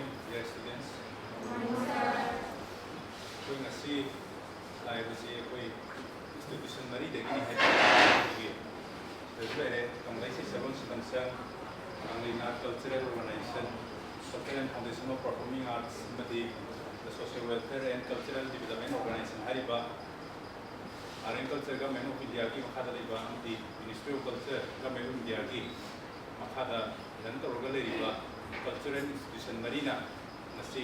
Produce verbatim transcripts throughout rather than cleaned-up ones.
Dear students, ꯑꯩꯈꯣꯏ ꯉꯁꯤ ꯂꯥꯛꯏꯕꯁꯤ ꯑꯩꯈꯣꯏ institution ꯃꯔꯤꯗꯒꯤꯅꯤ ꯍꯥꯏꯕꯒꯤ ꯁꯤꯗꯁꯨ ꯂꯩꯔꯦ꯫ ꯀꯪꯂꯩ ꯁꯤꯁꯂꯣꯟ ꯁꯤꯃꯟꯁꯪ, ꯀꯪꯂꯩ ꯅꯥꯠ Cultural Organization, Cultural Foundation of Performing Arts ꯑꯃꯗꯤ The Social Welfare and Cultural Development Organization ꯍꯥꯏꯔꯤꯕ Art and Culture Government of Indiaꯒꯤ ꯃꯈꯥꯗ ꯂꯩꯕ ꯑꯃꯗꯤ Ministry of Culture Government of Indiaꯒꯤ ꯃꯈꯥꯗ run ꯇꯧꯔꯒ ꯂꯩꯔꯤꯕ cultural institution ꯃꯔꯤꯅ ꯉꯁꯤ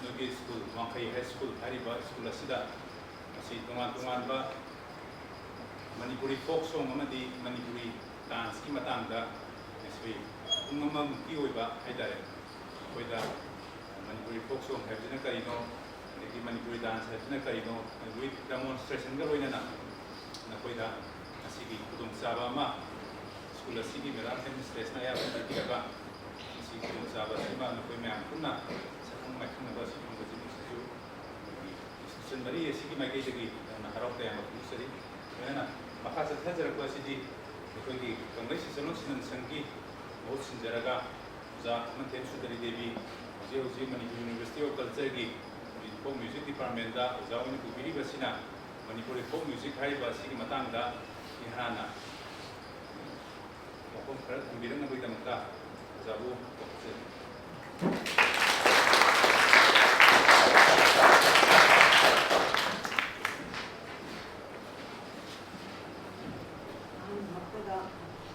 ꯅꯣꯏꯒꯤ school, ꯋꯥꯡꯈꯩ High School ꯍꯥꯏꯔꯤꯕ school ꯑꯁꯤꯗ ꯉꯁꯤ ꯇꯣꯉꯥꯟ ꯇꯣꯉꯥꯟꯕ ꯃꯅꯤꯄꯨꯔꯤ folk song ꯑꯃꯗꯤ ꯃꯅꯤꯄꯨꯔꯤ danceꯀꯤ ꯃꯇꯥꯡꯗ ꯉꯁꯤ ꯄꯨꯡ ꯑꯃꯃꯨꯛꯀꯤ ꯑꯣꯏꯕ ꯍꯥꯏꯇꯥꯔꯦ, ꯑꯩꯈꯣꯏꯗ ꯃꯅꯤꯄꯨꯔꯤ folk song ꯍꯥꯏꯕꯁꯤꯅ ꯀꯔꯤꯅꯣ, ꯑꯗꯒꯤ ꯃꯅꯤꯄꯨꯔꯤ dance ꯍꯥꯏꯕꯁꯤꯅ ꯀꯔꯤꯅꯣ, ꯑꯗꯨꯒꯤ demonstrationꯒ ꯂꯣꯏꯅꯅ ꯅꯈꯣꯏꯗ ꯉꯁꯤꯒꯤ ꯈꯨꯗꯣꯡꯆꯥꯕ ꯑꯃ school ꯑꯁꯤꯒꯤ madam headmistressꯅ ꯑꯌꯥꯕ ꯄꯤꯕꯤꯔꯒ ꯉꯁꯤ ꯈꯨꯗꯣꯡꯆꯥꯕ ꯑꯁꯤꯃ ꯅꯈꯣꯏ ꯃꯌꯥꯝ ꯄꯨꯟꯅ ꯁꯛꯈꯪ ꯃꯥꯏꯈꯪꯅꯕ ꯑꯁꯤ ꯐꯪꯕꯁꯤꯕꯨ ꯁꯤꯁꯨ ꯑꯩꯈꯣꯏꯒꯤ institution ꯃꯔꯤ ꯑꯁꯤꯒꯤ ꯃꯥꯏꯀꯩꯗꯒꯤ ꯌꯥꯝꯅ ꯍꯔꯥꯎ ꯇꯌꯥꯝꯕ ꯐꯣꯡꯗꯣꯛꯆꯔꯤ꯫ ꯂꯣꯏꯅꯅ ꯃꯈꯥ ꯆꯠꯊꯖꯔꯛꯄ ꯑꯁꯤꯗꯤ ꯑꯩꯈꯣꯏꯒꯤ ꯀꯪꯂꯩ ꯁꯤꯁꯂꯣꯟ ꯁꯤꯃꯟ ꯁꯪꯒꯤ ꯃꯍꯨꯠ ꯁꯤꯟꯖꯔꯒ ꯑꯣꯖꯥ ꯑꯃꯟꯊꯦꯝ ꯁꯨꯟꯗꯔꯤ ꯗꯦꯕꯤ ꯍꯧꯖꯤꯛ ꯍꯧꯖꯤꯛ Manipur University of Cultureꯒꯤ folk music departmentꯗ ꯑꯣꯖꯥ ꯑꯣꯏꯅ ꯄꯨꯕꯤꯔꯤꯕꯁꯤꯅ ꯃꯅꯤꯄꯨꯔꯤ folk music ꯍꯥꯏꯔꯤꯕ ꯑꯁꯤꯒꯤ ꯃꯇꯥꯡꯗ ꯏꯍꯥꯟ ꯍꯥꯟꯅ ꯋꯥꯐꯝ ꯈꯔ ꯊꯝꯕꯤꯔꯛꯅꯕꯒꯤꯗꯃꯛꯇ ꯑꯣꯖꯥꯕꯨ ꯀꯧꯖꯔꯤ꯫ ꯑꯍꯥꯟꯕꯃꯛꯇꯗ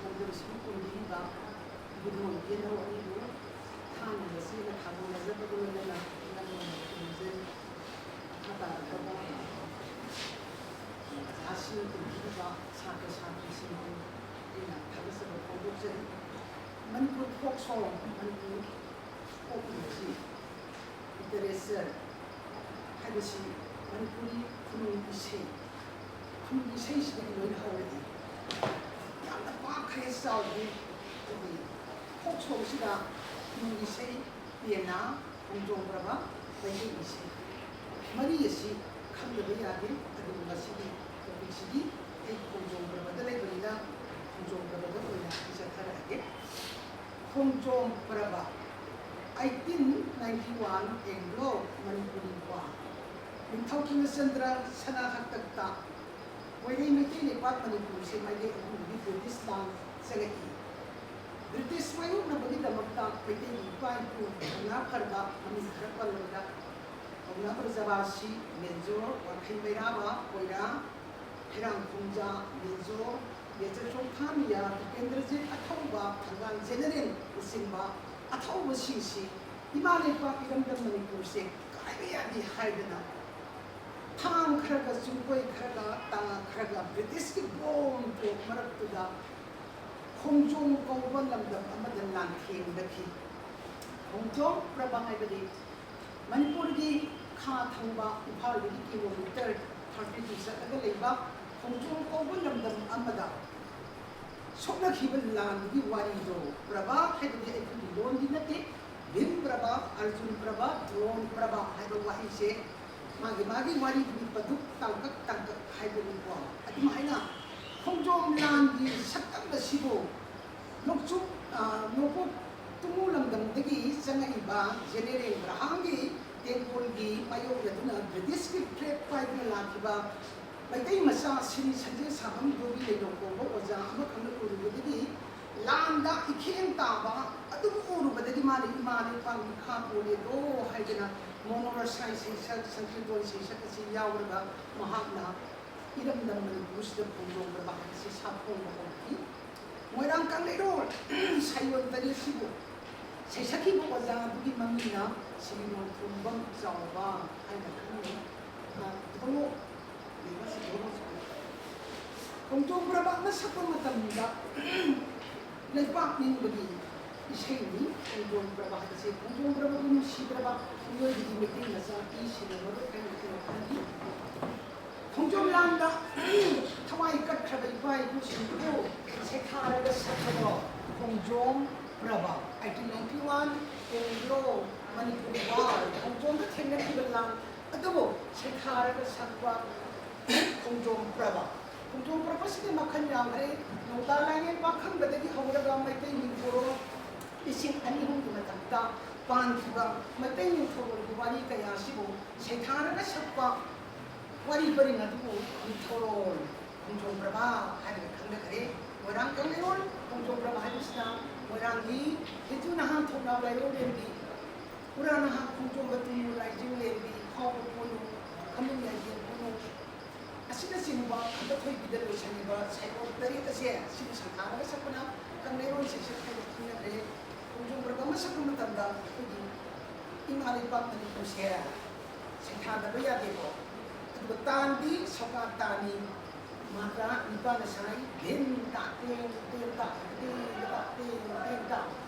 ꯂꯝꯗꯝꯁꯤꯕꯨ ꯀꯣꯟꯕꯤꯔꯤꯕ ꯏꯕꯨꯙꯧ ꯏꯕꯦꯟꯙꯧ ꯑꯅꯤꯕꯨ ꯊꯥꯡ ꯂꯦꯟꯖꯦꯟꯅ ꯊꯥꯒꯠꯅꯖꯕꯒ ꯂꯣꯏꯅꯅ ꯏꯅꯝꯃ ꯈꯨꯔꯨꯝꯖꯔꯤ꯫ ꯃꯈꯥ ꯇꯥꯔꯛꯄꯗ ꯑꯣꯖꯥꯁꯤꯡ ꯀꯣꯟꯕꯤꯔꯤꯕ ꯁꯥꯇ꯭ꯔ ꯁꯥꯇ꯭ꯔꯤꯁꯤꯡꯕꯨ ꯑꯩꯅ ꯊꯥꯒꯠꯆꯕ ꯐꯣꯡꯗꯣꯛꯆꯔꯤ꯫ Manipur folk song, Manipur folk music, literature ꯍꯥꯏꯕꯁꯤ ꯃꯅꯤꯄꯨꯔꯤ ꯈꯨꯅꯨꯡ ꯏꯁꯩ, ꯈꯨꯅꯨꯡ ꯏꯁꯩꯁꯤꯗꯒꯤ ꯂꯣꯏꯅ ꯍꯧꯔꯛꯏ꯫ ꯌꯥꯝꯅ ꯄꯥꯛꯈ꯭ꯔꯦ, ꯆꯥꯎꯈ꯭ꯔꯦ꯫ ꯑꯩꯈꯣꯏꯒꯤ folk songꯁꯤꯗ ꯈꯨꯅꯨꯡ ꯏꯁꯩ, ꯄꯦꯅꯥ, ꯈꯣꯡꯖꯣꯝ ꯄ꯭ꯔꯕ, ꯃꯩꯇꯩ ꯏꯁꯩ ꯃꯔꯤ ꯑꯁꯤ ꯈꯪꯗꯕ ꯌꯥꯗꯦ꯫ ꯑꯗꯨꯕꯨ ꯉꯁꯤꯒꯤ topicꯁꯤꯗꯤ ꯑꯩ ꯈꯣꯡꯖꯣꯝ ꯄ꯭ꯔꯕꯗ ꯂꯩꯕꯅꯤꯅ ꯈꯣꯡꯖꯣꯝ ꯄ꯭ꯔꯕꯗ ꯑꯣꯏꯅ ꯑꯩ ꯆꯠꯊꯔꯛꯑꯒꯦ꯫ ꯈꯣꯡꯖꯣꯝ ꯄ꯭ꯔꯕ eighteen ninety one Anglo Manipuri War, ꯅꯤꯡꯊꯧ ꯀꯤꯔꯅꯆꯟꯗ꯭ꯔ ꯁꯅꯥ ꯍꯥꯛꯇꯛꯇ ꯃꯣꯏꯔꯩ ꯃꯩꯇꯩ ꯂꯩꯄꯥꯛ ꯃꯅꯤꯄꯨꯔꯁꯦ ꯃꯥꯏꯀꯩ ꯑꯍꯨꯝꯗꯒꯤ ꯕ꯭ꯔꯤꯇꯤꯁ ꯂꯥꯟ ꯆꯪꯉꯛꯏ꯫ ꯕ꯭ꯔꯤꯇꯤꯁ ꯃꯥꯌꯣꯛꯅꯕꯒꯤꯗꯃꯛꯇ ꯃꯩꯇꯩꯒꯤ ꯏꯄꯥ ꯏꯄꯨ ꯊꯧꯅꯥ ꯐꯔꯕ ꯃꯃꯤꯡ ꯈꯔ ꯄꯜꯂꯕꯗ ꯊꯧꯅꯥ ꯐꯔꯖꯕꯥꯁꯤ ꯃꯦꯖꯣꯔ, ꯋꯥꯡꯈꯩ ꯃꯩꯔꯥꯕ ꯀꯣꯏꯔꯥ, ꯍꯩꯔꯥꯡ ꯈꯣꯡꯖꯥ ꯃꯦꯖꯣꯔ, ꯃꯦꯖꯔ ꯆꯣꯡꯊꯥꯃꯤꯌꯥ, ꯗꯤꯄꯦꯟꯗ꯭ꯔꯖꯤꯠ ꯑꯊꯧꯕ, ꯊꯪꯒꯥꯜ ꯖꯦꯅꯔꯦꯜꯅꯆꯤꯡꯕ ꯑꯊꯧꯕꯁꯤꯡꯁꯤ ꯏꯃꯥ ꯂꯩꯄꯥꯛ ꯏꯔꯝꯗꯝ ꯃꯅꯤꯄꯨꯔꯁꯦ ꯀꯥꯏꯕ ꯌꯥꯗꯦ ꯍꯥꯏꯗꯅ ꯊꯥꯡ ꯈꯔꯒ, ꯆꯨꯡꯀꯣꯏ ꯈꯔꯒ, ꯇꯥ ꯈꯔꯒ ꯕ꯭ꯔꯤꯇꯤꯁꯀꯤ ꯕꯣꯝ ꯇ꯭ꯔꯣꯛ ꯃꯔꯛꯇꯨꯗ ꯈꯣꯡꯖꯣꯝ ꯀꯧꯕ ꯂꯝꯗꯝ ꯑꯃꯗ ꯂꯥꯟꯊꯦꯡꯅꯈꯤ꯫ ꯈꯣꯡꯖꯣꯝ ꯄ꯭ꯔꯕ ꯍꯥꯏꯕꯗꯤ ꯃꯅꯤꯄꯨꯔꯒꯤ ꯈꯥ ꯊꯪꯕ ꯏꯝꯐꯥꯜꯗꯒꯤ ꯀꯤꯂꯣꯃꯤꯇꯔ ꯊꯥꯔꯇꯤ ꯇꯨ ꯆꯠꯂꯒ ꯂꯩꯕ ꯈꯣꯡꯖꯣꯝ ꯀꯧꯕ ꯂꯝꯗꯝ ꯑꯃꯗ ꯁꯣꯛꯅꯈꯤꯕ ꯂꯥꯟꯗꯨꯒꯤ ꯋꯥꯔꯤꯗꯣ, ꯄ꯭ꯔꯕ ꯍꯥꯏꯕꯗꯤ ꯑꯩꯈꯣꯏꯒꯤ ꯂꯣꯟꯗꯤ ꯅꯠꯇꯦ, ꯚꯤꯝ ꯄ꯭ꯔꯕ, ꯑꯔꯖꯨꯟ ꯄ꯭ꯔꯕ, ꯗ꯭ꯔꯣꯟ ꯄ꯭ꯔꯕ ꯍꯥꯏꯕ ꯋꯥꯍꯩꯁꯦ ꯃꯥꯒꯤ ꯃꯥꯒꯤ ꯋꯥꯔꯤꯗꯨꯒꯤ ꯄꯗꯨꯞ ꯇꯥꯡꯀꯛ ꯇꯥꯡꯀꯛ ꯍꯥꯏꯕꯅꯤꯀꯣ꯫ ꯑꯗꯨꯃꯥꯏꯅ ꯈꯣꯡꯖꯣꯝ ꯂꯥꯟꯒꯤ ꯁꯛꯇꯝ ꯑꯁꯤꯕꯨ ꯅꯣꯡꯆꯨꯞ, ꯑ, ꯅꯣꯡꯄꯣꯛ ꯇꯨꯃꯨ ꯂꯝꯗꯝꯗꯒꯤ ꯆꯪꯉꯛꯏꯕ ꯖꯦꯅꯦꯔꯦꯜ ꯒ꯭ꯔꯥꯍꯥꯝꯒꯤ ꯇꯦꯡꯀꯣꯜꯒꯤ ꯃꯥꯌꯣꯛꯅꯗꯨꯅ ꯕ꯭ꯔꯤꯇꯤꯁꯀꯤ ꯐ꯭ꯂꯦꯒ ꯄꯥꯏꯗꯨꯅ ꯂꯥꯛꯈꯤꯕ ꯃꯩꯇꯩ ꯃꯆꯥ ꯁ꯭ꯔꯤ ꯁꯟꯖꯦꯟ ꯁꯥꯕꯝ ꯗꯣꯕꯤ ꯂꯩꯅꯧ ꯀꯧꯕ ꯑꯣꯖꯥ ꯑꯃꯈꯛꯅ ꯎꯔꯨꯕꯗꯒꯤ ꯂꯥꯟꯗ ꯏꯈꯦꯡ ꯇꯥꯕ ꯑꯗꯨꯕꯨ ꯎꯔꯨꯕꯗꯒꯤ ꯃꯥꯅ ꯏꯃꯥ ꯂꯩꯄꯥꯛ ꯃꯤꯈꯥ ꯄꯣꯜꯂꯦꯗꯣ ꯍꯥꯏꯗꯅ ꯃꯣꯅꯣꯔꯁꯥꯏ ꯁꯩꯁꯛ, ꯁꯪꯀꯤꯔꯇꯣꯟ ꯁꯩꯁꯛ ꯑꯁꯤ ꯌꯥꯎꯔꯒ ꯃꯍꯥꯛꯅ ꯏꯔꯝꯗꯝ ꯃꯅꯤꯄꯨꯔꯁꯤꯗ ꯈꯣꯡꯖꯣꯝ ꯄ꯭ꯔꯕ ꯍꯥꯏꯕꯁꯤ ꯁꯥꯐꯣꯡꯕ ꯍꯧꯈꯤ꯫ ꯃꯣꯏꯔꯥꯡ ꯀꯪꯂꯩꯔꯣꯜ ꯁꯥꯌꯣꯟ ꯇꯔꯦꯠꯁꯤꯕꯨ ꯁꯩꯁꯛꯈꯤꯕ ꯑꯣꯖꯥ ꯑꯗꯨꯒꯤ ꯃꯃꯤꯡꯅ ꯁ꯭ꯔꯤ ꯅꯣꯡꯊꯣꯝꯕꯝ ꯆꯥꯎꯕ ꯍꯥꯏꯅ ꯈꯪꯅꯩ꯫ ꯑ, ꯙꯣꯂꯣ ꯂꯩꯕ ꯁꯤ ꯙꯣꯂꯣ ꯆꯥꯎꯕ꯫ ꯈꯣꯡꯖꯣꯝ ꯄ꯭ꯔꯕ ꯑꯃ ꯁꯛꯄ ꯃꯇꯝꯗ ꯂꯩꯄꯥꯛ ꯅꯤꯡꯕꯒꯤ ꯏꯁꯩꯅꯤ꯫ ꯈꯣꯡꯖꯣꯝ ꯄ꯭ꯔꯕ ꯍꯥꯏꯕꯁꯤ ꯈꯣꯡꯖꯣꯝ ꯄ꯭ꯔꯕꯕꯨ ꯅꯨꯡꯁꯤꯗ꯭ꯔꯕ ꯃꯤꯑꯣꯏꯕꯒꯤ ꯃꯩꯇꯩ ꯃꯆꯥ ꯏ ꯁꯤꯟꯅꯕ ꯃꯔꯨꯞ ꯍꯥꯏꯅ ꯑꯩꯈꯣꯏꯅ ꯈꯜꯂꯤ꯫ ꯈꯣꯡꯖꯣꯝ ꯂꯥꯟꯗ ꯊꯋꯥꯏ ꯀꯠꯈ꯭ꯔꯕ ꯏꯄꯥ ꯏꯄꯨꯁꯤꯡꯕꯨ ꯁꯩꯊꯥꯔꯒ ꯁꯛꯄꯗꯣ ꯈꯣꯡꯖꯣꯝ ꯄ꯭ꯔꯕ꯫ Eighteen ninety one Anglo Manipuri War, ꯈꯣꯡꯖꯣꯝꯗ ꯊꯦꯡꯅꯈꯤꯕ ꯂꯥꯟ ꯑꯗꯨꯕꯨ ꯁꯩꯊꯥꯔꯒ ꯁꯛꯄ ꯈꯣꯡꯖꯣꯝ ꯄ꯭ꯔꯕ꯫ ꯈꯣꯡꯖꯣꯝ ꯄ꯭ꯔꯕꯁꯤꯗꯤ ꯃꯈꯜ ꯌꯥꯝꯈ꯭ꯔꯦ꯫ ꯅꯣꯡꯗꯥ ꯂꯥꯏꯔꯦꯟ ꯄꯥꯈꯪꯕꯗꯒꯤ ꯍꯧꯔꯒ ꯃꯩꯇꯩ ꯅꯤꯡꯊꯧꯔꯣꯜ ꯂꯤꯁꯤꯡ ꯑꯅꯤ ꯑꯍꯨꯝꯒꯤ ꯃꯇꯝꯗ ꯄꯥꯟꯈꯤꯕ ꯃꯩꯇꯩ ꯅꯤꯡꯊꯧꯔꯣꯜꯒꯤ ꯋꯥꯔꯤ ꯀꯌꯥ ꯑꯁꯤꯕꯨ ꯁꯩꯊꯥꯔꯒ ꯁꯛꯄ ꯋꯥꯔꯤ ꯄꯔꯤꯡ ꯑꯗꯨꯕꯨ ꯅꯤꯡꯊꯧꯔꯣꯜ ꯈꯣꯡꯖꯣꯝ ꯄ꯭ꯔꯚꯥ ꯍꯥꯏꯔꯒ ꯈꯪꯅꯈ꯭ꯔꯦ꯫ ꯃꯣꯏꯔꯥꯡ ꯀꯪꯂꯩꯔꯣꯜ ꯈꯣꯡꯖꯣꯝ ꯄ꯭ꯔꯚꯥ ꯍꯥꯏꯕꯁꯤꯅ ꯃꯣꯏꯔꯥꯡꯒꯤ ꯍꯤꯟꯗꯨ ꯅꯍꯥ ꯊꯣꯛꯅꯥꯎ ꯂꯥꯏꯔꯣꯡ ꯂꯦꯝꯕꯤ, ꯎꯔꯥ ꯅꯍꯥ ꯈꯣꯡꯖꯣꯝꯕ ꯇꯨꯅꯨ ꯂꯥꯏꯖꯤꯡ ꯂꯦꯝꯕꯤ, ꯐꯥꯎꯕ ꯄꯣꯅꯨ, ꯈꯃꯨꯡ ꯌꯥꯏꯗꯦꯝ ꯄꯣꯅꯨ ꯑꯁꯤꯅꯆꯤꯡꯕ ꯈꯝꯕ ꯊꯣꯏꯕꯤꯗ ꯂꯣꯏꯁꯤꯜꯂꯤꯕ ꯁꯩꯔꯣꯜ ꯇꯔꯦꯠ ꯑꯁꯦ ꯁꯤꯕꯨ ꯁꯩꯊꯥꯔꯒ ꯁꯛꯄꯅ ꯀꯪꯂꯩꯔꯣꯜ ꯁꯩꯁꯛ ꯍꯥꯏꯅ ꯈꯪꯅꯈ꯭ꯔꯦ꯫ ꯈꯣꯡꯖꯣꯝ ꯄ꯭ꯔꯚꯥ ꯑꯃ ꯁꯛꯄ ꯃꯇꯝꯗ ꯑꯩꯈꯣꯏꯒꯤ ꯏꯃꯥ ꯂꯩꯄꯥꯛ ꯃꯅꯤꯄꯨꯔꯁꯦ ꯁꯩꯊꯥꯗꯕ ꯌꯥꯗꯦꯀꯣ꯫ ꯑꯗꯨꯒ ꯇꯥꯟꯗꯤ ꯁꯧꯀꯥ ꯇꯥꯟꯅꯤ, ꯃꯥꯇ꯭ꯔꯥ ꯅꯤꯄꯥꯜꯅ ꯁꯥꯏ, ꯙꯤꯟ ꯇꯥ ꯇꯦꯡ ꯇꯦꯡ ꯇꯥ ꯇꯦꯡ ꯇꯥ ꯇꯦꯡ ꯇꯦꯡ ꯇꯥ꯫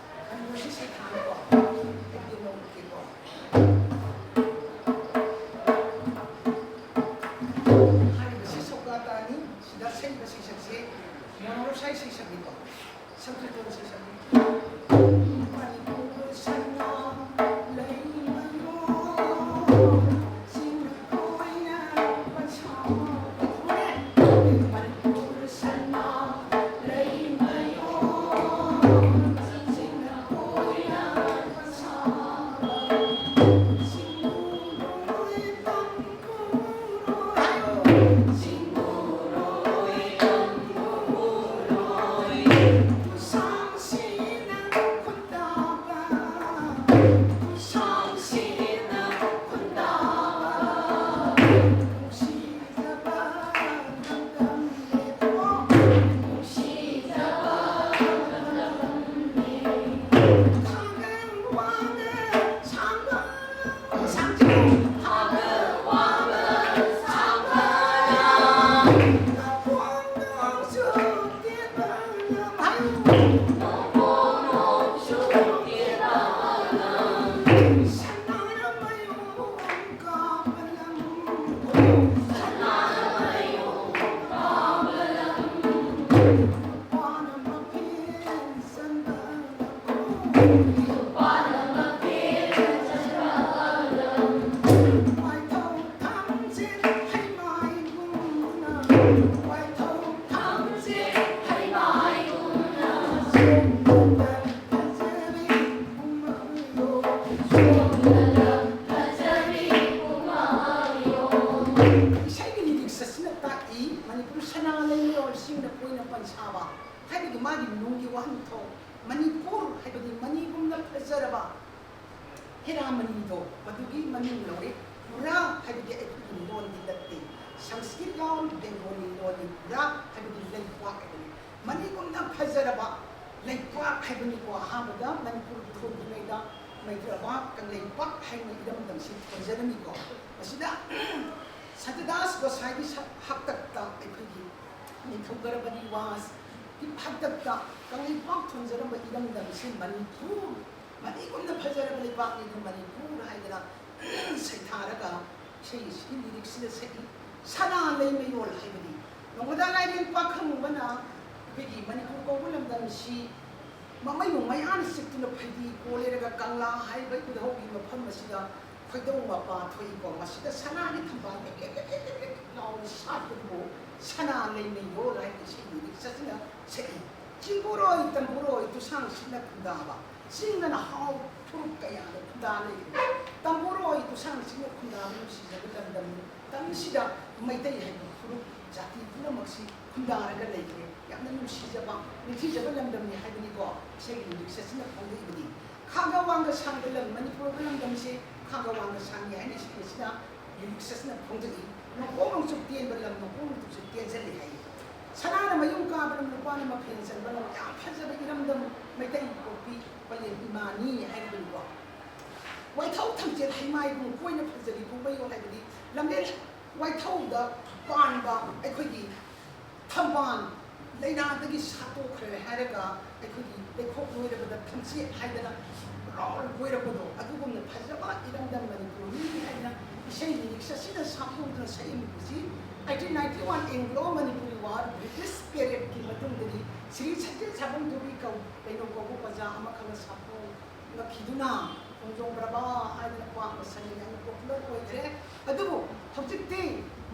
ꯃꯅꯤꯄꯨꯔꯁꯤ ꯁꯩꯊꯥꯅꯤꯀꯣ꯫ ꯑꯩꯗꯤ ꯂꯧꯔꯛꯀꯦꯀꯣ꯫ ꯍꯥꯏꯔꯤꯕꯁꯤ ꯁꯧꯀꯥ ꯇꯥꯟꯅꯤ, ꯁꯤꯗ ꯁꯛꯏꯕ ꯁꯩꯁꯛꯁꯤ ꯃꯣꯅꯣ ꯔꯣꯁꯥꯏ ꯁꯩꯁꯛꯅꯤꯀꯣ꯫ ꯁꯛꯇꯨ ꯇꯧꯔꯁꯤ, ꯁꯛꯇꯨ꯫ ꯃꯅꯤꯄꯨꯔ ꯁꯅꯥ ꯂꯩꯃꯌꯣꯟ, ꯆꯤꯡ ꯀꯣꯏꯅ ꯄꯟꯁꯥ ꯃꯅꯤꯄꯨꯔ ꯁꯅꯥ ꯂꯩꯃꯌꯣꯟ, ꯆꯤꯡ ꯀꯣꯏꯅ ꯄꯟꯁꯥ ꯃꯥꯒꯤ ꯅꯨꯡꯒꯤ ꯋꯥꯍꯟꯊꯣꯛ, ꯃꯅꯤꯄꯨꯔ ꯍꯥꯏꯕꯗꯤ ꯃꯅꯤꯒꯨꯝꯅ ꯐꯖꯔꯕ ꯍꯤꯔꯥꯃꯅꯤꯗꯣ ꯃꯗꯨꯒꯤ ꯃꯃꯤꯡ ꯂꯧꯔꯦ꯫ ꯄꯨꯔꯥ ꯍꯥꯏꯕꯗꯤ ꯑꯩꯈꯣꯏꯒꯤ ꯂꯣꯟꯗꯤ ꯅꯠꯇꯦ꯫ ꯁꯪꯁꯀ꯭ꯔꯤꯠ ꯂꯣꯟ, ꯕꯦꯡꯒꯣꯂꯤ ꯂꯣꯟꯅꯤ꯫ ꯄꯨꯔꯥ ꯍꯥꯏꯕꯗꯤ ꯂꯩꯄꯥꯛ ꯍꯥꯏꯕꯅꯤ꯫ ꯃꯅꯤꯒꯨꯝꯅ ꯐꯖꯔꯕ ꯂꯩꯄꯥꯛ ꯍꯥꯏꯕꯅꯤꯀꯣ꯫ ꯑꯍꯥꯟꯕꯗ ꯃꯅꯤꯄꯨꯔ ꯊꯣꯟꯗ꯭ꯔꯤꯉꯩꯗ ꯃꯩꯇ꯭ꯔꯕ ꯀꯪꯂꯩꯄꯥꯛ ꯍꯥꯏꯅ ꯏꯔꯝꯗꯝꯁꯤ ꯊꯣꯟꯖꯔꯝꯃꯤꯀꯣ꯫ ꯃꯁꯤꯗ ꯁꯇ꯭ꯌꯗꯥꯁ ꯒꯣꯁꯥꯏꯒꯤ ꯁꯛ-, ꯍꯥꯛꯇꯛꯇ ꯑꯩꯈꯣꯏꯒꯤ ꯅꯤꯡꯊꯧ ꯒꯔꯚ ꯅꯤꯋꯥꯁ ꯍꯥꯛꯇꯛꯇ ꯀꯪꯂꯩꯄꯥꯛ ꯊꯣꯟꯖꯔꯝꯕ ꯏꯔꯝꯗꯝꯁꯤ ꯃꯅꯤꯄꯨꯔ, ꯃꯅꯤꯒꯨꯝꯅ ꯐꯖꯔꯕ ꯂꯩꯄꯥꯛꯅꯤ ꯑꯗꯨ ꯃꯅꯤꯄꯨꯔ ꯍꯥꯏꯗꯅ ꯁꯩꯊꯥꯔꯒ ꯏꯁꯩ ꯑꯁꯤꯒꯤ ꯂꯤꯔꯤꯛꯁꯤꯗ ꯁꯛꯏ꯫ ꯁꯅꯥ ꯂꯩꯃꯌꯣꯜ ꯍꯥꯏꯕꯗꯤ ꯅꯣꯡꯃꯗ ꯂꯥꯏꯔꯦꯟ ꯄꯥꯈꯪꯕꯅ ꯑꯩꯈꯣꯏꯒꯤ ꯃꯅꯤꯄꯨꯔ ꯀꯧꯕ ꯂꯝꯗꯝꯁꯤ ꯃꯃꯩꯕꯨ ꯃꯌꯥꯅ ꯆꯤꯛꯇꯨꯅ ꯐꯩꯗꯤ ꯀꯣꯜꯂꯦꯔꯒ ꯀꯪꯂꯥ ꯍꯥꯏꯕ ꯏꯕꯨꯙꯧꯒꯤ ꯃꯐꯝ ꯑꯁꯤꯗ ꯈꯣꯏꯗꯧ ꯃꯄꯥ ꯊꯣꯛꯏꯀꯣ꯫ ꯃꯁꯤꯗ ꯁꯅꯥꯒꯤ ꯊꯝꯕꯥꯜ ꯂꯦꯛ ꯂꯦꯛ ꯂꯦꯛ ꯂꯦꯛ ꯂꯦꯛ ꯂꯥꯎꯅ ꯁꯥꯠꯄꯗꯨꯕꯨ ꯁꯅꯥ ꯂꯩꯃꯌꯣꯜ ꯍꯥꯏꯅ ꯏꯁꯩ ꯂꯤꯔꯤꯛ ꯆꯠꯁꯤꯟꯅ ꯁꯛꯏ꯫ ꯆꯤꯡꯕꯨꯔꯣꯏ ꯇꯝꯕꯨꯔꯣꯏ ꯇꯨꯁꯥꯡ ꯁꯤꯠꯅ ꯈꯨꯟꯗꯥꯕ꯫ ꯆꯤꯡꯗꯅ ꯍꯥꯎ ꯐꯨꯔꯨꯞ ꯀꯌꯥꯗ ꯈꯨꯟꯗꯥ ꯂꯩꯔꯤ꯫ ꯇꯝꯕꯨꯔꯣꯏ ꯇꯨꯁꯥꯡ ꯁꯤꯠꯅ ꯈꯨꯟꯗꯥꯕ ꯅꯨꯡꯁꯤꯖꯕ ꯂꯝꯗꯝ ꯇꯝꯁꯤꯗ ꯃꯩꯇꯩ ꯍꯥꯏꯕ ꯐꯨꯔꯨꯞ ꯖꯥꯇꯤ ꯄꯨꯝꯅꯃꯛꯁꯤ ꯈꯨꯟꯗꯥꯔꯒ ꯂꯩꯈ꯭ꯔꯦ꯫ ꯌꯥꯝꯅ ꯅꯨꯡꯁꯤꯖꯕ, ꯅꯤꯡꯊꯤꯖꯕ ꯂꯝꯗꯝꯅꯤ ꯍꯥꯏꯕꯅꯤꯀꯣ ꯏꯁꯩꯒꯤ ꯂꯤꯔꯤꯛꯁꯦ ꯑꯁꯤꯅ ꯐꯣꯡꯗꯣꯛꯏꯕꯅꯤ꯫ ꯈꯥꯒ ꯋꯥꯡꯒ ꯁꯥꯡꯕ ꯂꯝ, ꯃꯅꯤꯄꯨꯔ ꯍꯥꯏꯕ ꯂꯝꯗꯝꯁꯦ ꯈꯥꯒ ꯋꯥꯡꯒ ꯁꯥꯡꯉꯤ ꯍꯥꯏꯅ ꯏꯁꯩ ꯑꯁꯤꯅ ꯂꯤꯔꯤꯛꯁ ꯑꯁꯤꯅ ꯐꯣꯡꯗꯣꯛꯏ꯫ ꯅꯣꯡꯄꯣꯛ ꯅꯣꯡꯆꯨꯞ ꯇꯦꯟꯕ ꯂꯝ, ꯅꯣꯡꯄꯣꯛ ꯅꯣꯡꯆꯨꯞꯁꯨ ꯇꯦꯟꯖꯜꯂꯤ ꯍꯥꯏꯌꯦ꯫ ꯁꯅꯥꯅ ꯃꯌꯨꯝ ꯀꯥꯕ ꯂꯝ, ꯂꯨꯄꯥꯅ ꯃꯐꯦꯟ ꯆꯟꯕ ꯂꯝ, ꯌꯥꯝ ꯐꯖꯕ ꯏꯔꯝꯗꯝ ꯃꯩꯇꯩ ꯄꯣꯛꯄꯤ ꯄꯂꯦꯝ ꯏꯃꯥꯅꯤ ꯍꯥꯏꯔꯤꯕꯅꯤꯀꯣ꯫ ꯋꯥꯏꯊꯧ ꯊꯝꯆꯦꯠ ꯍꯩꯃꯥꯏꯕꯨꯡ ꯀꯣꯏꯅ ꯐꯖꯔꯤ ꯄꯨꯡꯃꯌꯣꯜ ꯍꯥꯏꯕꯗꯤ ꯂꯝꯂꯦꯟ ꯋꯥꯏꯊꯧꯗ ꯄꯥꯟꯕ ꯑꯩꯈꯣꯏꯒꯤ ꯊꯝꯕꯥꯜ ꯂꯩꯅꯥꯗꯒꯤ ꯁꯥꯠꯇꯣꯛꯈ꯭ꯔꯦ ꯍꯥꯏꯔꯒ ꯑꯩꯈꯣꯏꯒꯤ ꯂꯩꯈꯣꯛ ꯂꯣꯏꯔꯕꯗ ꯊꯝꯆꯦꯠ ꯍꯥꯏꯗꯅ ꯔꯥꯎꯟ ꯀꯣꯏꯔꯛꯄꯗꯣ ꯑꯗꯨꯒꯨꯝꯅ ꯐꯖꯕ ꯏꯔꯝꯗꯝ ꯃꯅꯤꯄꯨꯔꯅꯤ ꯍꯥꯏꯅ ꯏꯁꯩ ꯂꯤꯔꯤꯛꯁ ꯑꯁꯤꯗ ꯁꯥꯐꯣꯡꯗꯨꯅ ꯁꯛꯏꯕꯁꯤ eighteen ninety one Anglo Manipur War British periodꯀꯤ ꯃꯇꯨꯡꯗꯗꯤ ꯁ꯭ꯔꯤ ꯁꯇ꯭ꯌ ꯁꯥꯕꯝ ꯊꯣꯏꯕꯤ ꯀꯧ-, ꯀꯩꯅꯣ ꯀꯧꯕ ꯑꯣꯖꯥ ꯑꯃꯈꯛꯅ ꯁꯥꯐꯣꯡ ꯂꯛꯈꯤꯗꯨꯅ ꯈꯣꯡꯖꯣꯝ ꯄ꯭ꯔꯚꯥ ꯍꯥꯏꯗꯅ ꯄꯥꯛꯅ ꯁꯟꯅ ꯌꯥꯝꯅ popular ꯑꯣꯏꯈ꯭ꯔꯦ꯫ ꯑꯗꯨꯕꯨ ꯍꯧꯖꯤꯛꯇꯤ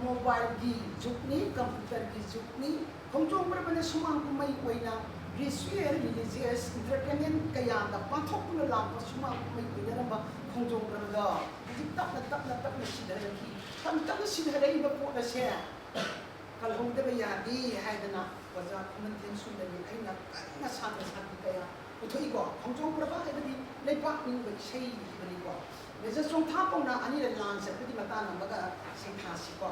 mobileꯒꯤ ꯖꯨꯒꯅꯤ, computerꯒꯤ ꯖꯨꯒꯅꯤ꯫ ꯈꯣꯡꯖꯣꯝ ꯄ꯭ꯔꯚꯥꯅ ꯁꯨꯃꯥꯡ ꯀꯨꯝꯍꯩ ꯑꯣꯏꯅ ritual, religious, entertainment ꯀꯌꯥꯗ ꯄꯥꯡꯊꯣꯛꯇꯨꯅ ꯂꯥꯛꯄ ꯁꯨꯃꯥꯡ ꯀꯨꯝꯍꯩ ꯑꯣꯏꯅꯔꯝꯕ ꯈꯣꯡꯖꯣꯝ ꯄ꯭ꯔꯚꯥꯗꯣ ꯍꯧꯖꯤꯛ ꯇꯞꯅ, ꯇꯞꯅ, ꯇꯞꯅ ꯁꯤꯊꯔꯛꯈꯤ꯫ ꯇꯞꯅ, ꯇꯞꯅ ꯁꯤꯊꯔꯛꯏꯕ ꯄꯣꯠ ꯑꯁꯦ ꯀꯜꯍꯧꯗꯕ ꯌꯥꯗꯦ ꯍꯥꯏꯗꯅ ꯑꯣꯖꯥ ꯈꯨꯃꯟꯊꯦꯝ ꯁꯨꯝꯕꯒꯤ ꯑꯩꯅ ꯀꯟꯅ ꯁꯥꯟꯅ ꯁꯥꯟꯅ ꯀꯌꯥ ꯄꯨꯊꯣꯛꯏꯀꯣ꯫ ꯈꯣꯡꯖꯣꯝ ꯄ꯭ꯔꯚꯥ ꯍꯥꯏꯕꯗꯤ ꯂꯩꯄꯥꯛ ꯅꯤꯡꯕ ꯏꯁꯩ ꯍꯥꯏꯕꯅꯤꯀꯣ꯫ ꯃꯦꯖꯔ ꯆꯣꯡꯊꯥ ꯄꯧꯅ ꯑꯅꯤꯔꯛ ꯂꯥꯟ ꯆꯠꯄꯒꯤ ꯃꯇꯥꯡ ꯑꯃꯒ ꯁꯩꯊꯥꯁꯤꯀꯣ꯫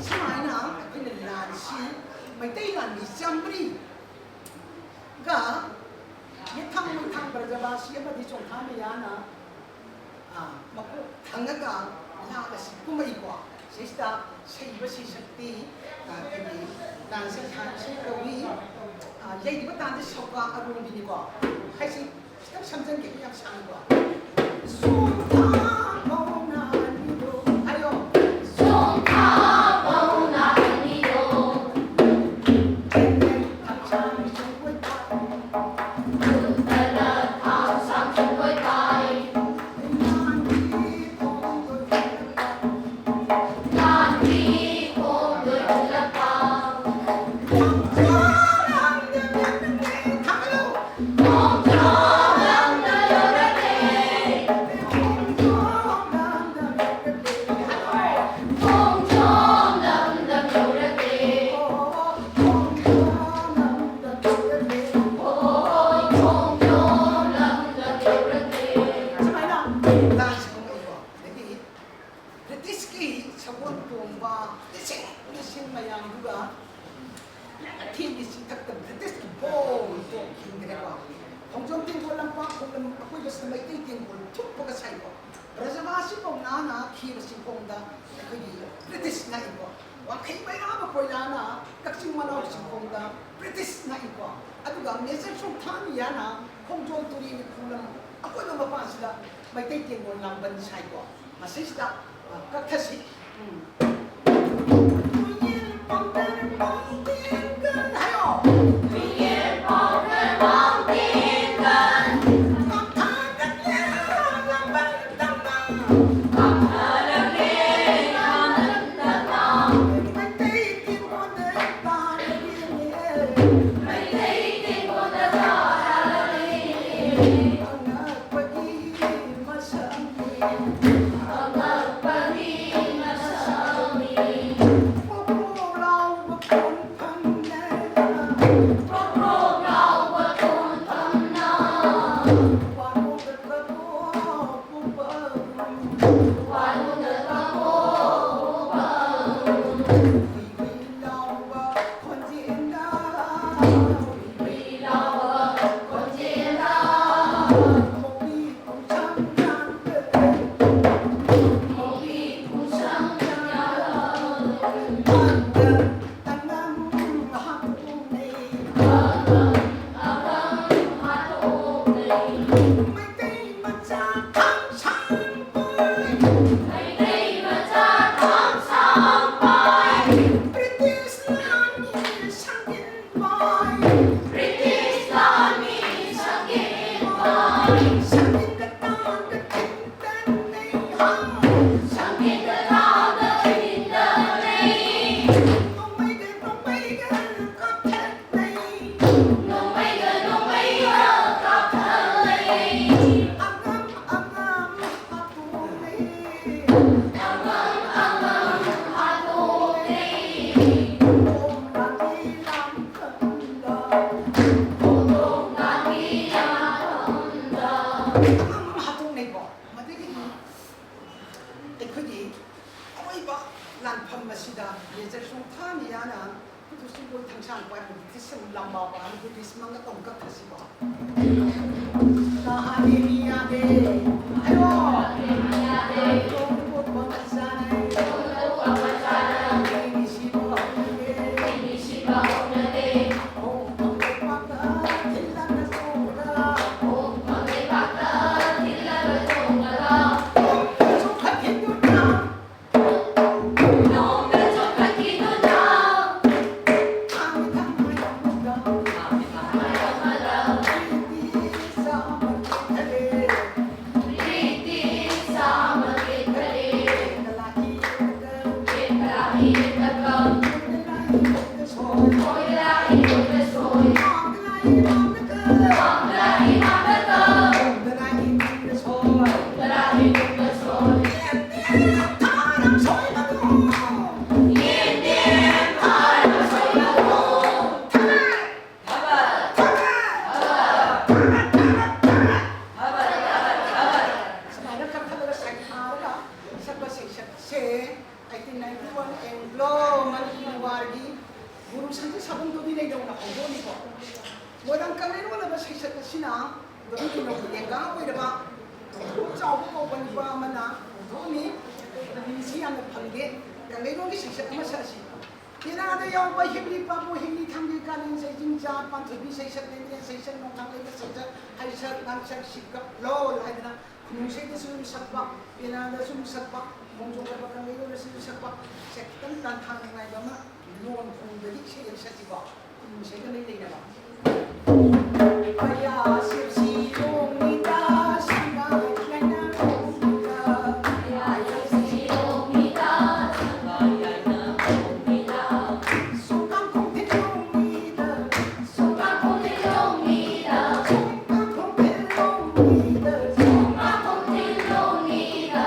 ꯁꯨꯃꯥꯏꯅ ꯑꯩꯈꯣꯏꯅ ꯂꯥꯟꯁꯤ ꯃꯩꯇꯩ ꯂꯥꯟꯒꯤ ꯆꯥꯃꯔꯤꯒ ꯌꯦꯠꯊꯪ ꯃꯩꯊꯪ ꯕ꯭ꯔꯖꯕꯥꯁꯤ ꯑꯃꯗꯤ ꯆꯣꯡꯊꯥ ꯃꯌꯥꯅ, ꯑ, ꯃꯀꯣꯛ ꯊꯪꯉꯒ ꯂꯥꯛ ꯑꯁꯤ ꯀꯨꯝꯃꯛꯏꯀꯣ꯫ ꯁꯤꯁꯤꯗ ꯁꯛꯏꯕ ꯁꯩꯁꯛꯇꯤ, ꯑ, ꯑꯩꯈꯣꯏꯒꯤ ꯅꯥꯟꯁꯟ ꯊꯥꯟꯁꯟ ꯀꯧꯏ꯫ ꯑ, ꯌꯩꯔꯤꯕ ꯇꯥꯟꯗꯤ ꯁꯧꯀꯥ ꯑꯔꯣꯝꯕꯤꯅꯤꯀꯣ꯫ ꯍꯥꯏꯁꯤ ꯈꯤꯇꯪ ꯁꯝꯖꯟꯒꯦ, ꯌꯥꯝ ꯁꯥꯡꯉꯤꯀꯣ꯫ ꯁꯣꯝꯊꯥ ꯃꯧꯅꯥ ꯑꯅꯤꯗꯣ ꯍꯥꯏꯌꯣ꯫ ꯁꯣꯝꯊꯥ ꯃꯧꯅꯥ ꯑꯅꯤꯗꯣ꯫ ꯆꯦꯟꯅꯩ ꯊꯛꯆꯥꯡ ꯁꯪꯒꯣꯏ ꯄꯥꯏ꯫ ꯎꯠꯇꯔ ꯊꯥꯡꯁꯥꯡ ꯁꯪꯒꯣꯏ ꯄꯥꯏ꯫ ꯁꯨꯃꯥꯏꯅ ꯂꯥꯏꯁꯤ ꯈꯣꯡꯉꯛꯏꯀꯣ꯫ ꯑꯗꯒꯤ ꯕ꯭ꯔꯤꯇꯤꯁꯀꯤ ꯁꯒꯣꯜ ꯇꯣꯡꯕ ꯂꯤꯁꯤꯡ ꯂꯤꯁꯤꯡ ꯃꯌꯥꯝꯗꯨꯒ ꯑꯊꯦꯡꯒꯤ ꯆꯤꯡꯊꯛꯇ ꯕ꯭ꯔꯤꯇꯤꯁꯀꯤ ꯕꯣꯝ ꯇꯣꯛꯈꯤꯗ꯭ꯔꯦꯀꯣ꯫ ꯈꯣꯡꯖꯣꯝ ꯇꯦꯡꯀꯣꯜ ꯂꯝꯄꯥꯛ ꯈꯣꯡꯂꯝ ꯑꯀꯣꯏꯕꯁꯤꯗ ꯃꯩꯇꯩ ꯇꯦꯡꯀꯣꯜ ꯊꯨꯞꯄꯒ ꯁꯥꯏꯀꯣ꯫ ꯕ꯭ꯔꯖꯕꯥꯁꯤ ꯄꯧꯅꯥꯅ ꯊꯤꯕ ꯆꯤꯡꯈꯣꯡꯗ ꯑꯩꯈꯣꯏꯒꯤ ꯕ꯭ꯔꯤꯇꯤꯁ ꯉꯥꯛꯏꯀꯣ꯫ ꯋꯥꯡꯈꯩ ꯃꯩꯔꯥꯕ ꯀꯣꯏꯂꯥꯅ ꯀꯛꯆꯤꯡ ꯃꯅꯥꯎ ꯆꯤꯡꯈꯣꯡꯗ ꯕ꯭ꯔꯤꯇꯤꯁ ꯉꯥꯛꯏꯀꯣ꯫ ꯑꯗꯨꯒ ꯃꯦꯖꯔ ꯆꯣꯡꯊꯥꯃꯤꯌꯥꯅ ꯈꯣꯡꯖꯣꯝ ꯇꯨꯔꯦꯜꯒꯤ ꯈꯣꯡꯂꯝ ꯑꯀꯣꯏꯕ ꯃꯄꯥꯟꯁꯤꯗ ꯃꯩꯇꯩ ꯇꯦꯡꯒꯣꯜ ꯂꯥꯡꯕꯟ ꯁꯥꯏꯀꯣ꯫ ꯃꯁꯤꯁꯤꯗ, ꯑ, ꯀꯛꯊꯁꯤ꯫ ꯎꯝ꯫ ꯍꯥꯏꯌꯣ꯫ ꯏꯁꯥꯡ ꯄꯥꯏ ꯍꯧꯖꯤꯛꯇꯤ ꯁꯨꯝ ꯂꯝꯕꯥ ꯄꯥꯏ ꯍꯧꯖꯤꯛꯇꯤ ꯁꯨꯝ ꯉꯥꯡꯒ ꯇꯧ ꯀꯛꯊꯁꯤꯀꯣ꯫ ꯀꯍꯥꯅꯤ ꯃꯤ ꯌꯥꯗꯦ꯫ ꯍꯥꯏꯔꯣ꯫ ꯁꯨꯃꯥꯏꯅ ꯀꯛꯊꯠꯂꯒ ꯁꯥꯏ ꯊꯥꯔꯒ ꯁꯛꯄ ꯁꯩꯁꯛꯁꯦ eighteen ninety one Anglo Manipuri ꯋꯥꯔꯒꯤ ꯒꯨꯔꯨ ꯁꯟꯇ ꯁꯥꯕꯨꯡꯗꯨꯒꯤ ꯂꯩꯗꯧꯅ ꯍꯧꯗꯣꯛꯑꯅꯤꯀꯣ꯫ ꯃꯣꯏꯔꯥꯡ ꯀꯪꯂꯩꯔꯣꯜꯂꯕ ꯁꯩꯁꯛ ꯑꯁꯤꯅ ꯃꯗꯨꯒꯤ ꯂꯦꯡꯒꯥ ꯑꯣꯏꯔꯕ ꯆꯥꯎꯕ ꯀꯧꯕ ꯅꯨꯄꯥ ꯑꯃꯅ ꯍꯧꯗꯣꯛꯑꯅꯤ꯫ ꯃꯤꯡꯁꯤ ꯌꯥꯝꯅ ꯐꯪꯗꯦ꯫ ꯀꯪꯂꯩꯔꯣꯜꯒꯤ ꯁꯩꯁꯛ ꯑꯃ ꯁꯛꯑꯁꯤ꯫ ꯄꯦꯅꯥꯗ ꯌꯥꯎꯕ ꯍꯤꯡꯂꯤ ꯄꯥꯕꯨ, ꯍꯤꯡꯂꯤ ꯊꯥꯡꯒꯤ ꯀꯥꯂꯦꯟ ꯁꯩꯖꯤꯡ ꯆꯥ, ꯄꯥꯟꯊꯣꯏꯕꯤ ꯁꯩꯁꯛ, ꯂꯩꯃꯔꯦꯟ ꯁꯩꯁꯛ, ꯅꯣꯡꯊꯥꯡ ꯂꯩꯃ ꯁꯩꯁꯛ, ꯍꯩꯁꯛ ꯂꯥꯡꯁꯛ ꯁꯤꯀꯞ ꯂꯣꯜ ꯍꯥꯏꯗꯅ ꯈꯨꯅꯨꯡ ꯏꯁꯩꯗꯁꯨ ꯑꯗꯨꯝ ꯁꯛꯄ, ꯄꯦꯅꯥꯗꯁꯨ ꯑꯗꯨꯝ ꯁꯛꯄ, ꯈꯣꯡꯖꯣꯝ ꯄꯔꯕ ꯀꯪꯂꯩꯔꯣꯜꯗꯁꯨ ꯑꯗꯨꯝ ꯁꯛꯄ꯫ ꯁꯦ, ꯈꯤꯇꯪ ꯇꯥꯟꯊꯥ ꯅꯨꯡꯉꯥꯏꯕ ꯑꯃ ꯂꯣꯟ ꯈꯣꯡꯗꯒꯤ ꯏꯁꯩ ꯑꯃ ꯁꯛꯁꯤꯀꯣ꯫ ꯈꯨꯅꯨꯡ ꯏꯁꯩꯒ ꯂꯩ ꯂꯩꯅꯕ꯫ ꯄꯌꯥ ꯁꯤꯞꯁꯤ ꯂꯣꯡꯅꯤꯗ ꯁꯪꯒꯥꯏ ꯂꯥꯏꯅ ꯂꯣꯡꯅꯤꯗ꯫ ꯄꯌꯥ ꯁꯤꯞꯁꯤ ꯂꯣꯡꯅꯤꯗ ꯁꯪꯒꯥꯏ ꯂꯥꯏꯅ ꯂꯣꯡꯅꯤꯗ꯫ ꯁꯨꯡꯀꯥꯡ ꯈꯣꯡꯊꯤꯜ ꯂꯣꯡꯅꯤꯗ꯫ ꯁꯨꯡꯀꯥꯡ ꯈꯣꯡꯊꯤꯜ ꯂꯣꯡꯅꯤꯗ꯫ ꯁꯨꯡꯀꯥꯡ ꯈꯣꯡꯊꯤꯜ ꯂꯣꯡꯅꯤꯗ꯫ ꯁꯨꯡꯀꯥꯡ ꯈꯣꯡꯊꯤꯜ ꯂꯣꯡꯅꯤꯗ꯫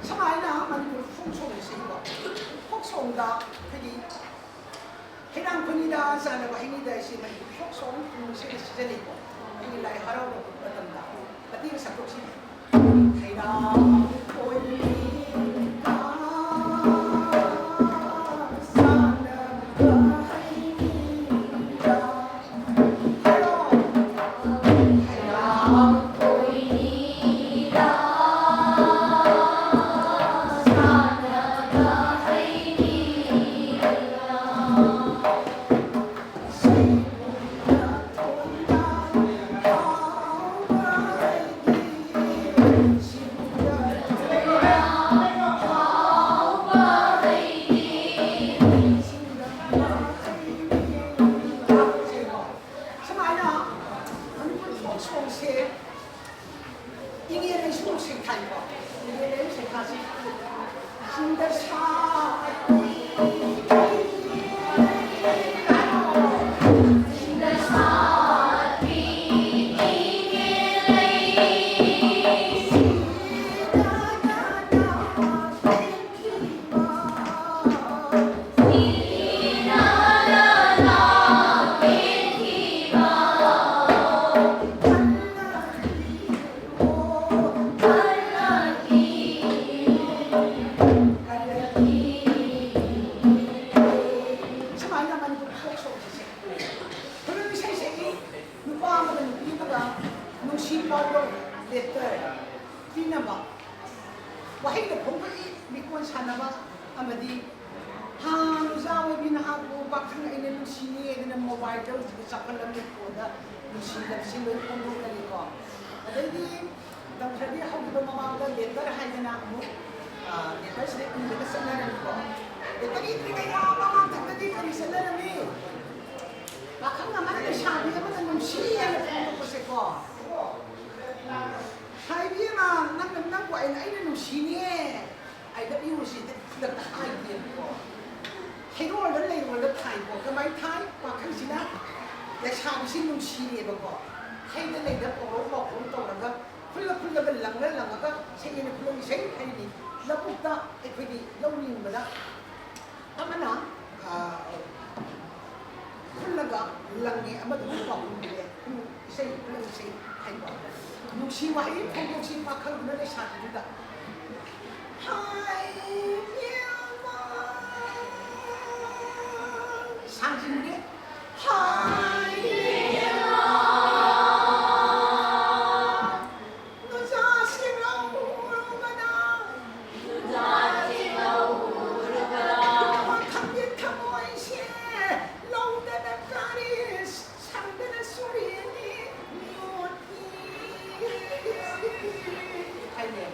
ꯁꯨꯃꯥꯏꯅ ꯃꯅꯤꯄꯨꯔ ꯐꯣꯛ ꯁꯣꯡꯁꯤꯀꯣ, ꯐꯣꯛ ꯁꯣꯡꯗ ꯑꯩꯈꯣꯏꯒꯤ ꯍꯩꯔꯥꯡ ꯈꯣꯏꯅꯤꯗ ꯆꯥꯟꯅꯕ ꯍꯩꯅꯤꯗ ꯑꯩꯁꯦ ꯃꯅꯤꯄꯨꯔ ꯐꯣꯛ ꯁꯣꯡ ꯁꯤꯗ ꯁꯤꯖꯤꯟꯅꯩꯀꯣ꯫ ꯑꯩꯒꯤ ꯂꯥꯏ ꯍꯔꯥꯎꯕ ꯃꯇꯝꯗ ꯃꯇꯦꯛ ꯁꯛꯇꯣꯛꯁꯤ꯫ ꯍꯩꯔꯥꯡ ꯈꯣꯏꯅꯤꯗ ꯆꯥꯟꯅꯕ ꯍꯩꯅꯤꯗ꯫ ꯁꯨꯃꯥꯏꯅ ꯃꯅꯤꯄꯨꯔ ꯐꯣꯛ ꯁꯣꯡꯁꯦ ꯏꯉꯦꯜ ꯂꯩꯁꯨ ꯁꯩꯊꯥꯏꯀꯣ꯫ ꯏꯉꯦꯜ ꯂꯩꯁꯨ ꯁꯩꯊꯥꯁꯤ꯫ ꯆꯤꯡꯗ ꯁꯥꯠꯄꯤ ꯋꯥꯍꯩꯗ ꯐꯣꯡꯗꯣꯛꯏ꯫ ꯂꯤꯀꯣꯟ ꯁꯥꯟꯅꯕ ꯑꯃꯗꯤ ꯍꯥ, ꯅꯨꯖꯥ ꯑꯣꯏꯕꯤ ꯅꯍꯥꯛꯄꯨ ꯄꯥꯈꯪ ꯑꯩꯅ ꯅꯨꯡꯁꯤꯅꯤ ꯍꯥꯏꯗꯅ ꯃꯣꯕꯥꯏꯜꯗ ꯍꯧꯖꯤꯛꯇꯤ ꯆꯥꯎꯈꯠꯂꯝꯃꯦ꯫ ꯐꯣꯟꯗ ꯅꯨꯡꯁꯤꯅꯕꯁꯤ ꯂꯣꯏ ꯐꯣꯡꯗꯣꯛꯅꯔꯦꯀꯣ꯫ ꯑꯗꯩꯗꯤ ꯃꯇꯝ ꯈꯔꯗꯤ ꯍꯧꯈꯤꯕ ꯃꯃꯥꯡꯗ ꯂꯦꯇꯔ ꯍꯥꯏꯗꯅ ꯑꯃꯨꯛ, ꯑ, ꯂꯦꯇꯔꯁꯤꯗ ꯏꯔꯒ ꯆꯠꯅꯔꯝꯃꯤꯀꯣ꯫ ꯂꯦꯇꯔ ꯏꯗ꯭ꯔꯤꯉꯩꯗ ꯃꯃꯥꯡꯊꯛꯇꯗꯤ ꯀꯔꯤ ꯆꯠꯅꯔꯝꯃꯤ? ꯄꯥꯈꯪ ꯑꯃꯅ ꯂꯩꯁꯥꯕꯤ ꯑꯃꯗ ꯅꯨꯡꯁꯤ ꯍꯥꯏꯅ ꯐꯣꯡꯗꯣꯛꯄꯁꯦꯀꯣ꯫ ꯍꯥꯏꯕꯤꯃ, ꯅꯪꯅ, ꯅꯪꯕꯨ ꯑꯩꯅ, ꯑꯩꯅ ꯅꯨꯡꯁꯤꯅꯦ꯫ ꯑꯩꯅ ꯏꯔꯨꯁꯤꯗ ꯈꯨꯗꯛꯇ ꯍꯥꯏꯗꯦꯕꯀꯣ꯫ ꯍꯩꯔꯣꯜꯗ ꯂꯩꯔꯣꯜꯗ ꯊꯥꯏꯀꯣ꯫ ꯀꯃꯥꯏꯅ ꯊꯥꯏ? ꯄꯥꯈꯪꯁꯤꯅ ꯂꯩꯁꯥꯕꯤꯁꯤ ꯅꯨꯡꯁꯤꯔꯦꯕꯀꯣ꯫ ꯍꯩꯗ ꯂꯩꯗ ꯄꯧꯔꯧ ꯄꯥꯎꯈꯣꯡ ꯇꯧꯔꯒ ꯈꯨꯜꯂ ꯈꯨꯜꯂꯒ ꯂꯪꯂ ꯂꯪꯉꯒ ꯁꯛꯌꯦꯅ ꯈꯨꯂꯪ ꯏꯁꯩ ꯍꯩꯔꯤ꯫ ꯂꯧꯕꯨꯛꯇ ꯑꯩꯈꯣꯏꯒꯤ ꯂꯧ ꯂꯤꯡꯕꯗ ꯑꯃꯅ, ꯑ, ꯈꯨꯜꯂꯒ ꯂꯪꯉꯦ, ꯑꯃꯗꯨꯅ ꯄꯥꯎꯈꯨꯝ ꯄꯤꯔꯛꯑꯦ꯫ ꯈꯨꯜ ꯏꯁꯩ, ꯈꯨꯂꯪ ꯏꯁꯩ ꯍꯥꯏꯕ꯫ ꯅꯨꯡꯁꯤ ꯋꯥꯍꯩ ꯐꯣꯡꯗꯣꯛꯁꯤ ꯄꯥꯈꯪꯗꯨꯅ ꯂꯩꯁꯥꯕꯤꯗꯨꯗ꯫ ꯍꯥꯏ ꯏꯕꯦꯝꯃ, ꯁꯥꯡꯖꯤꯟꯒꯦ꯫ ꯍꯥꯏ ꯏꯕꯦꯝꯃ, ꯅꯨꯆꯥꯁꯤꯡ ꯂꯧꯔꯨꯕꯅ ꯋꯥꯈꯜꯒꯤ ꯊꯃꯣꯏꯁꯦ ꯂꯧꯗꯅ ꯀꯥꯔꯤ ꯁꯪꯗꯅ ꯁꯨꯔꯤꯅꯤ ꯃꯤꯑꯣꯠꯄꯤ꯫ ꯍꯥꯏꯅꯦ꯫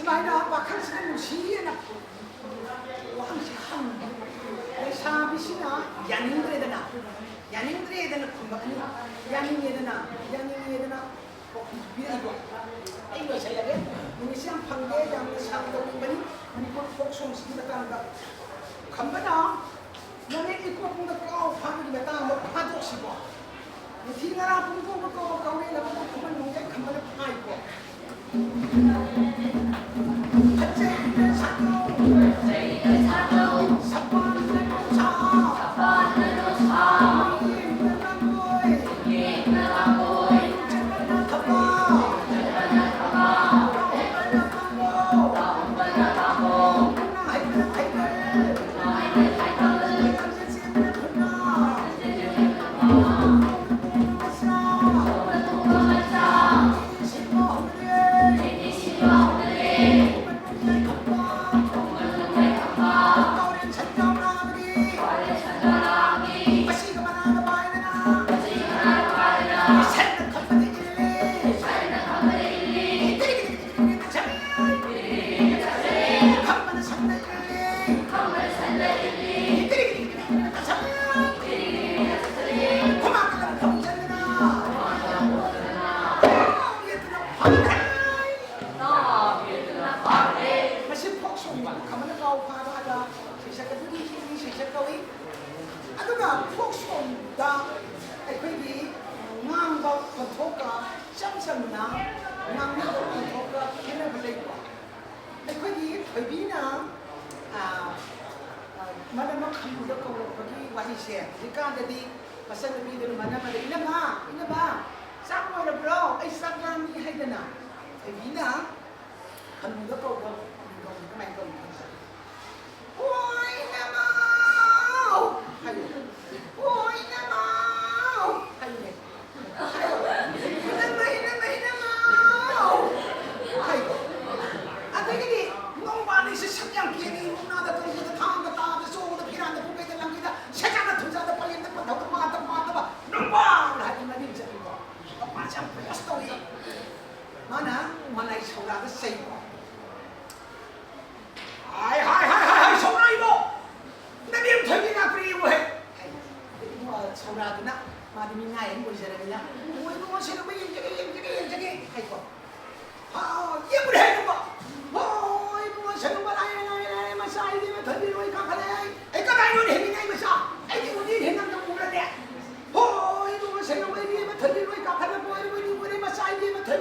ꯁꯨꯃꯥꯏꯅ ꯄꯥꯈꯪꯁꯤꯅ ꯅꯨꯡꯁꯤꯌꯦꯅ ꯋꯥꯍꯪꯁꯤ ꯍꯪꯕ꯫ ꯂꯩꯁꯥꯕꯤꯁꯤꯅ ꯌꯥꯅꯤꯡꯗ꯭ꯔꯦꯗꯅ, ꯌꯥꯅꯤꯡꯗ꯭ꯔꯦꯗꯅ ꯈꯨꯝꯃꯛꯑꯅꯤ, ꯌꯥꯅꯤꯡꯉꯦꯗꯅ, ꯌꯥꯅꯤꯡꯉꯦꯗꯅ ꯄꯥꯎꯈꯨꯝ ꯄꯤꯔꯛꯏꯀꯣ꯫ ꯑꯩ ꯂꯣꯏꯁꯤꯜꯂꯒꯦ꯫ ꯅꯨꯃꯤꯠꯁꯤ ꯌꯥꯝ ꯐꯪꯗꯦ, ꯌꯥꯝꯅ ꯁꯥꯡ ꯇꯧꯅꯤꯡꯕꯅꯤ ꯃꯅꯤꯄꯨꯔ ꯐꯣꯛ ꯁꯣꯡꯁꯤꯒꯤ ꯃꯇꯥꯡꯗ꯫ ꯈꯝꯕꯅ ꯅꯨꯃꯤꯠ ꯏꯀꯣꯛ ꯄꯨꯡꯗ ꯀꯥꯎ ꯐꯥꯕꯒꯤ ꯃꯇꯥꯡꯗ ꯐꯥꯗꯣꯛꯁꯤꯀꯣ꯫ ꯅꯤꯡꯊꯤ ꯉꯔꯥꯡ ꯄꯨꯡ ꯀꯧꯕ ꯀꯧꯕ ꯀꯧꯔꯦ, ꯂꯧꯕꯨꯛꯇ ꯈꯨꯃꯟ ꯅꯣꯡꯖꯩ ꯈꯝꯕꯅ ꯐꯥꯏꯀꯣ꯫ ꯐꯠꯖꯩꯅ ꯁꯥꯠꯂꯣ꯫ ꯁꯄꯥꯟꯅ ꯅꯨꯡꯁꯥ꯫ ꯌꯦꯡꯅ ꯂꯥꯡꯂꯣꯏ꯫ ꯆꯠꯄꯅ ꯊꯕꯛ꯫ ꯇꯧꯍꯧꯕꯅ ꯄꯥꯡꯒꯜ꯫ ꯍꯩꯕꯅ ꯍꯩꯒꯜ꯫ ꯆꯦꯟꯕꯅ ꯊꯨꯅ꯫ ꯃꯁꯤ ꯐꯣꯛ ꯁꯣꯡ ꯈꯝꯕꯅ ꯀꯥꯎ ꯐꯥꯕ ꯍꯥꯏꯕ ꯁꯩꯁꯛ ꯑꯗꯨꯒꯤ ꯍꯤꯟꯗꯤ ꯁꯩꯁꯛ ꯀꯧꯏ꯫ ꯑꯗꯨꯒ ꯐꯣꯛ ꯁꯣꯡꯗ ꯑꯩꯈꯣꯏꯒꯤ ꯉꯥꯡꯕ ꯈꯣꯟꯊꯣꯛꯀ ꯏꯆꯝ ꯆꯝꯅ ꯉꯥꯡꯅꯕ ꯈꯣꯟꯊꯣꯛꯀ ꯈꯦꯠꯅꯕ ꯂꯩꯀꯣ꯫ ꯑꯩꯈꯣꯏꯒꯤ ꯊꯣꯏꯕꯤꯅ, ꯑ, ꯑ, ꯃꯅꯝ ꯑꯃ ꯈꯝꯕꯗ ꯀꯧꯔꯛꯄꯒꯤ ꯋꯥꯍꯩꯁꯦ ꯍꯧꯖꯤꯛꯀꯥꯟꯗꯗꯤ ꯃꯆꯟꯅꯨꯄꯤꯗꯨꯅ ꯃꯅꯝ ꯑꯃꯗ, "ꯏꯅꯝꯃ, ꯏꯅꯝꯃ, ꯆꯥꯛ ꯂꯣꯏꯔꯕ꯭ꯔꯣ? ꯑꯩ ꯆꯥꯛ ꯂꯥꯝꯃꯤ" ꯍꯥꯏꯗꯅ ꯊꯣꯏꯕꯤꯅ ꯈꯝꯕꯗ ꯀꯧꯕ ꯃꯤꯡꯒꯧꯁꯦ ꯀꯃꯥꯏꯅ ꯀꯧꯏ ꯈꯪꯕ꯭ꯔꯥ? "ꯑꯣ, ꯏꯅꯝꯃ!" ꯍꯥꯏꯌꯨ꯫ "ꯑꯣ, ꯏꯅꯝꯃ!" ꯍꯥꯏꯌꯨꯅꯦ꯫ ꯏꯅꯝꯃ, ꯏꯅꯝꯃ, ꯏꯅꯝꯃ! ꯍꯥꯏꯀꯣ꯫ ꯑꯗꯒꯤꯗꯤ ꯅꯣꯡꯕꯥꯟ ꯑꯅꯤꯁꯦ ꯁꯛ ꯌꯥꯝ ꯈꯦꯠꯅꯩ꯫ ꯃꯨꯛꯅꯥꯗ, ꯀꯪꯕꯗ, ꯊꯥꯡꯗ, ꯇꯥꯕꯗ, ꯆꯣꯡꯕꯗ, ꯐꯤꯔꯥꯟꯗ, ꯄꯨꯀꯩꯗ, ꯂꯝꯕꯤꯗ, ꯁꯦꯒꯥꯗ, ꯊꯨꯝꯖꯥꯗ, ꯄꯔꯦꯡꯗ, ꯄꯟꯊꯧꯗ, ꯃꯥꯗ, ꯃꯥꯗꯕ, ꯅꯣꯡꯕꯥꯟ ꯍꯥꯏꯗꯤ ꯃꯃꯤꯡ ꯆꯠꯂꯤꯀꯣ꯫ ꯃꯄꯥꯟꯁꯦ ꯌꯥꯝ ꯄꯣꯁ ꯇꯧꯏ꯫ ꯃꯥꯅ ꯃꯅꯥꯏ ꯁꯧꯔꯛꯑꯒ ꯆꯩꯀꯣ꯫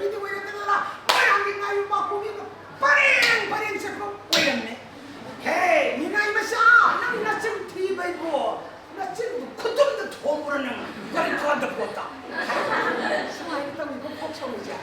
ꯃꯤꯗꯤ ꯑꯣꯏꯔꯛꯀꯗ꯭ꯔꯥ? ꯃꯣꯏꯔꯥꯡꯒꯤ ꯉꯥꯌꯨꯝ ꯃꯥꯄꯨꯒꯤ ꯄꯔꯦꯡ ꯄꯔꯦꯡ ꯆꯠꯄ ꯑꯣꯏꯔꯝꯃꯦ꯫ ꯍꯦ, ꯃꯤꯅꯥꯏ ꯃꯆꯥ, ꯅꯪ ꯅꯆꯤꯟ ꯊꯤꯕꯩꯕꯨ ꯅꯆꯤꯟꯗꯨ ꯈꯨꯇꯨꯝꯗ ꯊꯣꯡꯕ꯭ꯔꯥ ꯅꯪ? ꯀꯔꯤ ꯀꯥꯟꯗ ꯄꯣꯠꯇ? ꯁꯨꯃꯥꯏꯅ ꯇꯧꯏꯀꯣ ꯐꯣꯛ ꯁꯧꯔꯤꯁꯦ꯫